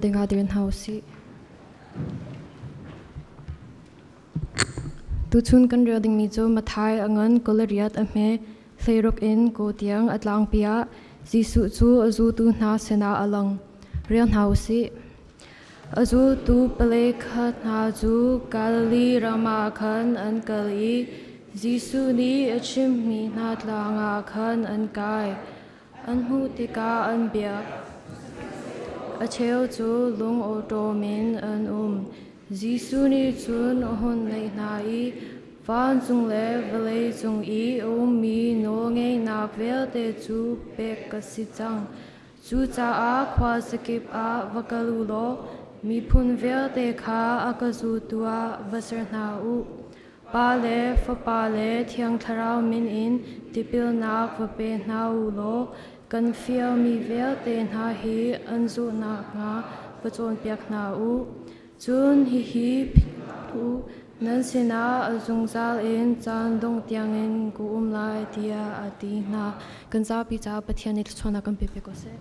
Dingah dir hna usih. Tuchun kan rel dingmi cu Matthai a ngan Kolariat a hme hleiruk in ko tiang a tlangpi ah Jesuh cu a zultu hna sinah a lang. Rel hna usih. A zultu palek hna cu Galilee ram ah khan an kal i Jesuh nih a chimhmi hna tlang ah khan an kai. An hmuh tikah an biak. A cheu cu lungawṭawm in an um. Jesuh nih cun a hun naih hna i vancung le vawleicung i a ummi nawlngeihnak vialte cu pek ka si cang. Cucaah khuazakip ah va kal u law miphun vialte kha a ka zultu ah va ser hna u. Pa le Fapa le Thiang Thlarau min in tipilnak va pe hna u law kan fialmi vialte hna hi an zulh nakhnga va cawnpiak hna u. Cun hihi philh u, nan sinah a zungzal in caan dongh tiangin ka um lai, tiah a ti hna. Kan zapi caah Pathian nih thluachuahnak kan pe pe ko seh.